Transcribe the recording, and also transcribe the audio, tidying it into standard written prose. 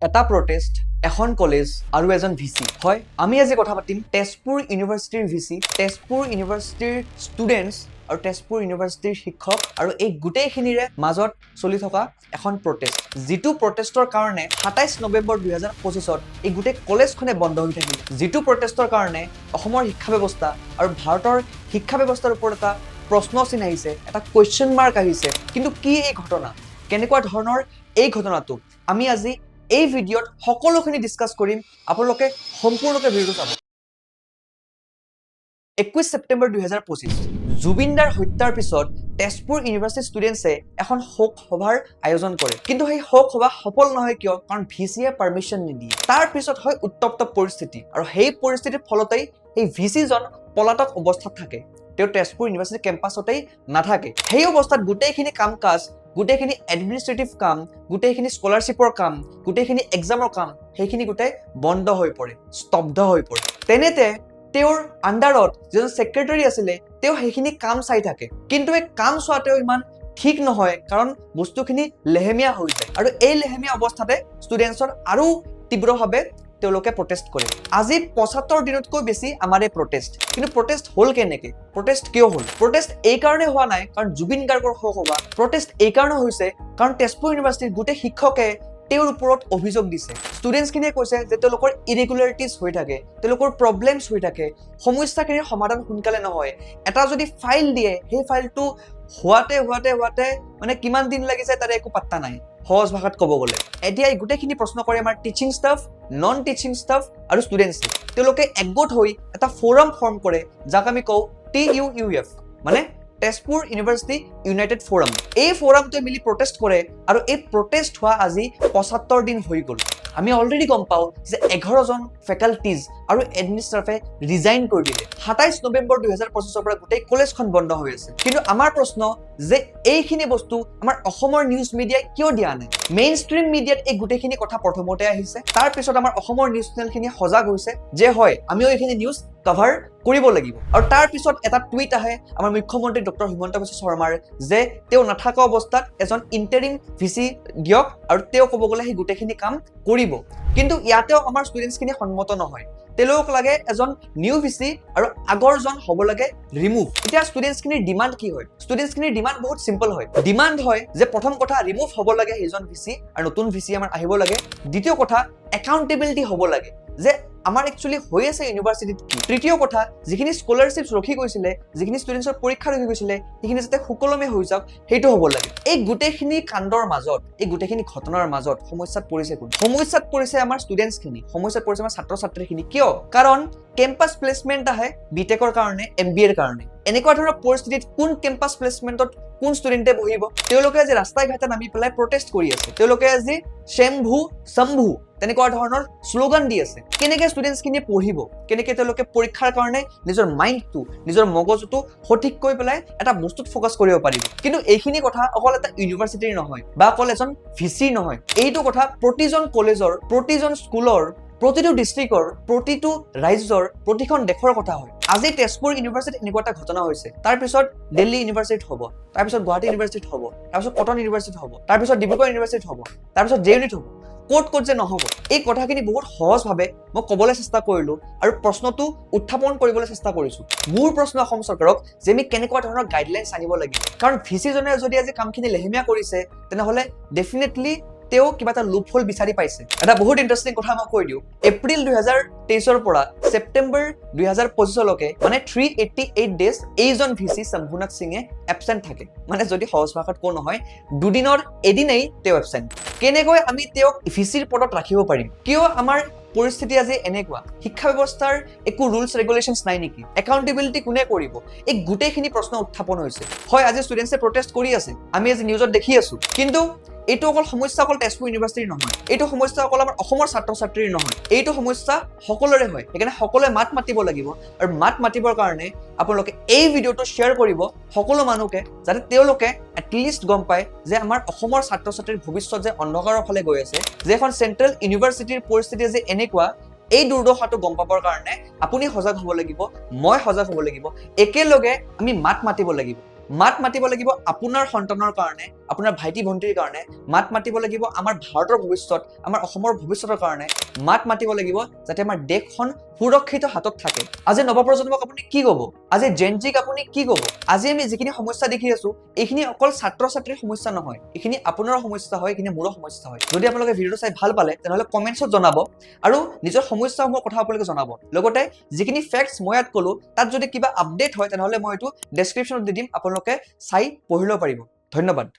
এটা প্ৰটেষ্ট, এখন কলেজ আৰু এজন ভিচি। হয়, আমি আজি কথা পাতিম তেজপুৰ ইউনিভাৰ্চিটিৰ ভিচি, তেজপুৰ ইউনিভাৰ্চিটিৰ ষ্টুডেণ্টছ আৰু তেজপুৰ ইউনিভাৰ্চিটিৰ শিক্ষক আৰু এই গোটেইখিনিৰে মাজত চলি থকা এখন প্ৰটেষ্ট, যিটো প্ৰটেষ্টৰ কাৰণে 27 নৱেম্বৰ 2025ত এই গোটেই কলেজখনে বন্ধ হৈ থাকিল, যিটো প্ৰটেষ্টৰ কাৰণে অসমৰ শিক্ষা ব্যৱস্থা আৰু ভাৰতৰ শিক্ষা ব্যৱস্থাৰ ওপৰত এটা প্ৰশ্ন চিন আহিছে, এটা কুৱেশ্যন মাৰ্ক আহিছে। কিন্তু কি এই ঘটনা, কেনেকুৱা ধৰণৰ এই ঘটনাটো, আমি আজি এই ভিডিঅ'ত সকলোখিনি ডিছকাছ কৰিম। আপোনালোকে সম্পূৰ্ণকৈ ভিডিঅ'টো চাব। 21 ছেপ্টেম্বৰ 2025, জুবিনদাৰ হত্যাৰ পিছত তেজপুৰ ইউনিভাৰ্চিটি ষ্টুডেণ্টছে এখন শোক সভাৰ আয়োজন কৰে। কিন্তু সেই শোক সভা সফল নহয়। কিয়? কাৰণ ভি চিয়ে পাৰ্মিশ্যন নিদিয়ে। তাৰ পিছত হয় উত্তপ্ত পৰিস্থিতি আৰু সেই পৰিস্থিতিৰ ফলতেই সেই ভি চিজন পলাতক অৱস্থাত থাকে। তেওঁ তেজপুৰ ইউনিভাৰ্চিটি কেম্পাছতেই নাথাকে। সেই অৱস্থাত গোটেইখিনি কাম কাজ, গোটেইখিনি এডমিনিষ্ট্ৰেটিভ কাম, গোটেইখিনি স্কলাৰশ্বিপৰ কাম, গোটেইখিনি এক্সামৰ কাম, সেইখিনি গোটেই বন্ধ হৈ পৰে, স্তব্ধ হৈ পৰে। তেনেতে তেওঁৰ আণ্ডাৰত যিজন ছেক্ৰেটাৰী আছিলে, তেওঁ সেইখিনি কাম চাই থাকে। কিন্তু এই কাম চোৱাতেও ইমান ঠিক নহয়, কাৰণ বস্তুখিনি লেহেমীয়া হৈ যায় আৰু এই লেহেমীয়া অৱস্থাতে ষ্টুডেণ্টছৰ আৰু তীব্ৰভাৱে তেওঁলোকে প্ৰটেষ্ট কৰে। আজি 75 দিনতকৈ বেছি আমাৰ এই প্ৰটেষ্ট। কিন্তু প্ৰটেষ্ট হ'ল কেনেকে? প্ৰটেষ্ট কিয় হ'ল? প্ৰটেষ্ট এই কাৰণে হোৱা নাই কাৰণ জুবিন গাৰ্গৰ শোক সভা। প্ৰটেষ্ট এই কাৰণে হৈছে কাৰণ তেজপুৰ ইউনিভাৰ্চিটিৰ গোটেই শিক্ষকে তেওঁৰ ওপৰত অভিযোগ দিছে। ষ্টুডেণ্টছখিনিয়ে কৈছে যে তেওঁলোকৰ ইৰেগুলাৰিটিজ হৈ থাকে, তেওঁলোকৰ প্ৰব্লেমছ হৈ থাকে, সমস্যাখিনিৰ সমাধান সোনকালে নহয়। এটা যদি ফাইল দিয়ে, সেই ফাইলটো হোৱাতে হোৱাতে হোৱাতে মানে কিমান দিন লাগিছে তাৰে একো পাত্তা নাই, সহজ ভাষাত ক'ব গ'লে। এতিয়া এই গোটেইখিনি প্ৰশ্ন কৰে আমাৰ teaching staff, non teaching staff আৰু ষ্টুডেণ্টছে। তেওঁলোকে একগোট হৈ এটা ফ'ৰাম ফৰ্ম কৰে, যাক আমি কওঁ টিইউইউএফ, মানে তেজপুৰ ইউনিভাৰ্চিটি ইউনাইটেড ফ'ৰাম। এই ফ'ৰামটোৱে মিলি প্ৰটেষ্ট কৰে আৰু এই প্ৰটেষ্ট হোৱা আজি 75 দিন হৈ গ'ল। আমি অলৰেডি গম পাওঁ যে 11জন ফেকাল্টিজ আৰু এডমিনিষ্ট্ৰেটৰে ৰিজাইন কৰি দিলে। 27 নৱেম্বৰ 2025ৰ পৰা গোটেই কলেজখন বন্ধ হৈ আছে। কিন্তু আমাৰ প্ৰশ্ন যে এইখিনি বস্তু আমাৰ অসমৰ নিউজ মিডিয়াই কিয় দিয়া নাই? মেইন ষ্ট্ৰীম মিডিয়াত এই গোটেইখিনি কথা প্ৰথমতে আহিছে। তাৰপিছত আমাৰ অসমৰ নিউজ চেনেলখিনি সজাগ হৈছে যে হয়, আমিও এইখিনি নিউজ কভাৰ কৰিব লাগিব। আৰু তাৰপিছত এটা টুইট আহে আমাৰ মুখ্যমন্ত্ৰী ডক্টৰ হিমন্ত বিশ্ব শৰ্মাৰ যে তেওঁ নাথাকা অৱস্থাত এজন ইণ্টাৰিম ভিচি দিয়ক আৰু তেওঁ ক'ব গ'লে সেই গোটেইখিনি কাম কৰিব। কিন্তু ইয়াতেও আমাৰ ষ্টুডেণ্টছখিনি সন্মত নহয়। তেওঁলোকক লাগে এজন নিউ ভিচি আৰু আগৰজন হ'ব লাগে ৰিমুভ। এতিয়া ষ্টুডেণ্টছখিনিৰ ডিমাণ্ড কি হয়? ষ্টুডেণ্টছখিনিৰ ডিমাণ্ড বহুত চিম্পল হয়। ডিমাণ্ড হয় যে প্ৰথম কথা, ৰিমুভ হ'ব লাগে সেইজন ভিচি আৰু নতুন ভিচি আমাৰ আহিব লাগে। দ্বিতীয় কথা, একাউণ্টেবিলিটি হ'ব লাগে যে আমাৰ একচুৱেলি হৈ আছে ইউনিভাৰ্চিটিত কি। তৃতীয় কথা, যিখিনি স্কলাৰশ্বিপছ ৰখি গৈছিলে, যিখিনি ষ্টুডেণ্টছৰ পৰীক্ষা ৰখি গৈছিলে, সেইখিনি যাতে সুকলমে হৈ যাওক, সেইটো হ'ব লাগে। এই গোটেইখিনি কাণ্ডৰ মাজত, এই গোটেইখিনি ঘটনাৰ মাজত সমস্যাত পৰিছে কোন? সমস্যাত পৰিছে আমাৰ ষ্টুডেণ্টছখিনি, সমস্যাত পৰিছে আমাৰ ছাত্ৰ ছাত্ৰীখিনি। কিয়? কাৰণ কেম্পাছ প্লেচমেণ্ট আহে বি টেকৰ কাৰণে, এমবিএৰ কাৰণে। এনেকুৱা ধৰণৰ পৰিস্থিতিত কোন কেম্পাছ প্লেচমেণ্টত কোন ষ্টুডেণ্টে বহিব? তেওঁলোকে আজি ৰাস্তাই ঘাটে নামি পেলাই প্ৰটেষ্ট কৰি আছে। তেওঁলোকে আজি চেম্ভু শম্ভু তেনেকুৱা ধৰণৰ শ্লোগান দি আছে। কেনেকে ষ্টুডেণ্টছখিনিয়ে পঢ়িব? কেনেকে তেওঁলোকে পৰীক্ষাৰ কাৰণে নিজৰ মাইণ্ডটো, নিজৰ মগজুটো সঠিককৈ পেলাই এটা বস্তুত ফ'কাছ কৰিব পাৰিব? কিন্তু এইখিনি কথা অকল এটা ইউনিভাৰ্চিটিৰ নহয় বা অকল এজন ভিচিৰ নহয়। এইটো কথা প্ৰতিজন কলেজৰ, প্ৰতিজন স্কুলৰ, প্ৰতিটো ডিষ্ট্ৰিক্টৰ, প্ৰতিটো ৰাজ্যৰ, প্ৰতিখন দেশৰ কথা হয়। আজি তেজপুৰ ইউনিভাৰ্চিটিত এনেকুৱা এটা ঘটনা হৈছে, তাৰপিছত দিল্লী ইউনিভাৰ্চিটিত হ'ব, তাৰপিছত গুৱাহাটী ইউনিভাৰ্চিটিত হ'ব, তাৰপিছত কটন ইউনিভাৰ্চিটিত হ'ব, তাৰপিছত ডিব্ৰুগড় ইউনিভাৰ্চিটিত হ'ব, তাৰপিছত জে ইউনিট হ'ব, ক'ত ক'ত যে নহ'ব। এই কথাখিনি বহুত সহজভাৱে মই ক'বলৈ চেষ্টা কৰিলোঁ আৰু প্ৰশ্নটো উত্থাপন কৰিবলৈ চেষ্টা কৰিছোঁ। মোৰ প্ৰশ্ন অসম চৰকাৰক যে আমি কেনেকুৱা ধৰণৰ গাইডলাইনছ আনিব লাগিব? কাৰণ ভিচিজনে যদি আজি কামখিনি লেহেমীয়া কৰিছে, তেনেহ'লে ডেফিনেটলি তেওঁ কিবা এটা লুপ হোল বিচাৰি পাইছে। এটা বহুত ইণ্টাৰেষ্টিং কথা মই কৈ দিওঁ। এপ্ৰিল 2023ৰ পৰা ছেপ্টেম্বৰ 2025লৈকে, মানে 388 ডেজ এইজন ভিচি শম্ভুনাথ সিঙে এবচেণ্ট থাকে। মানে যদি সহজ ভাষাত কওঁ নহয়, দুদিনৰ এদিনেই তেওঁ এবচেণ্ট। কেনেকৈ আমি তেওঁক ভিচিৰ পদত ৰাখিব পাৰিম? কিয় আমাৰ পৰিস্থিতি আজি এনেকুৱা? শিক্ষা ব্যৱস্থাৰ একো ৰুলছ ৰেগুলেশ্যনছ নাই নেকি? একাউণ্টেবিলিটি কোনে কৰিব? এই গোটেইখিনি প্ৰশ্ন উত্থাপন হৈছে। হয়, আজি ষ্টুডেণ্টছে প্ৰটেষ্ট কৰি আছে, আমি আজি নিউজত দেখি আছো। কিন্তু এইটো অকল সমস্যা অকল তেজপুৰ ইউনিভাৰ্চিটিৰ নহয়, এইটো সমস্যা অকল আমাৰ অসমৰ ছাত্ৰ ছাত্ৰীৰ নহয়, এইটো সমস্যা সকলোৰে হয়। সেইকাৰণে সকলোৱে মাত মাতিব লাগিব আৰু মাত মাতিবৰ কাৰণে আপোনালোকে এই ভিডিঅ'টো শ্বেয়াৰ কৰিব সকলো মানুহকে, যাতে তেওঁলোকে এটলিষ্ট গম পায় যে আমাৰ অসমৰ ছাত্ৰ ছাত্ৰীৰ ভৱিষ্যত যে অন্ধকাৰৰ ফালে গৈ আছে, যে এখন চেণ্ট্ৰেল ইউনিভাৰ্চিটিৰ পৰিস্থিতি যে এনেকুৱা। এই দুৰ্দশাটো গম পাবৰ কাৰণে আপুনি সজাগ হ'ব লাগিব, মই সজাগ হ'ব লাগিব, একেলগে আমি মাত মাতিব লাগিব। মাত মাতিব লাগিব আপোনাৰ সন্তানৰ কাৰণে, আপোনাৰ ভাইটি ভণ্টিৰ কাৰণে। মাত মাতিব লাগিব আমাৰ ভাৰতৰ ভৱিষ্যত, আমাৰ অসমৰ ভৱিষ্যতৰ কাৰণে। মাত মাতিব লাগিব যাতে আমাৰ দেশখন সুৰক্ষিত হাতত থাকে। আজি নৱপ্ৰজন্মক আপুনি কি ক'ব? আজি জেনজিক আপুনি কি ক'ব? আজি আমি যিখিনি সমস্যা দেখি আছো, এইখিনি অকল ছাত্ৰ ছাত্ৰীৰ সমস্যা নহয়, এইখিনি আপোনাৰ সমস্যা হয়, এইখিনি মোৰো সমস্যা হয়। যদি আপোনালোকে ভিডিঅ'টো চাই ভাল পালে, তেনেহ'লে কমেণ্টছত জনাব আৰু নিজৰ সমস্যাসমূহৰ কথা আপোনালোকে জনাব। লগতে যিখিনি ফেক্টছ মই ইয়াত ক'লো, তাত যদি কিবা আপডেট হয়, তেনেহ'লে মই এইটো ডেছক্ৰিপশ্যনত দি দিম, আপোনালোকে চাই পঢ়ি ল'ব পাৰিব। ধন্যবাদ।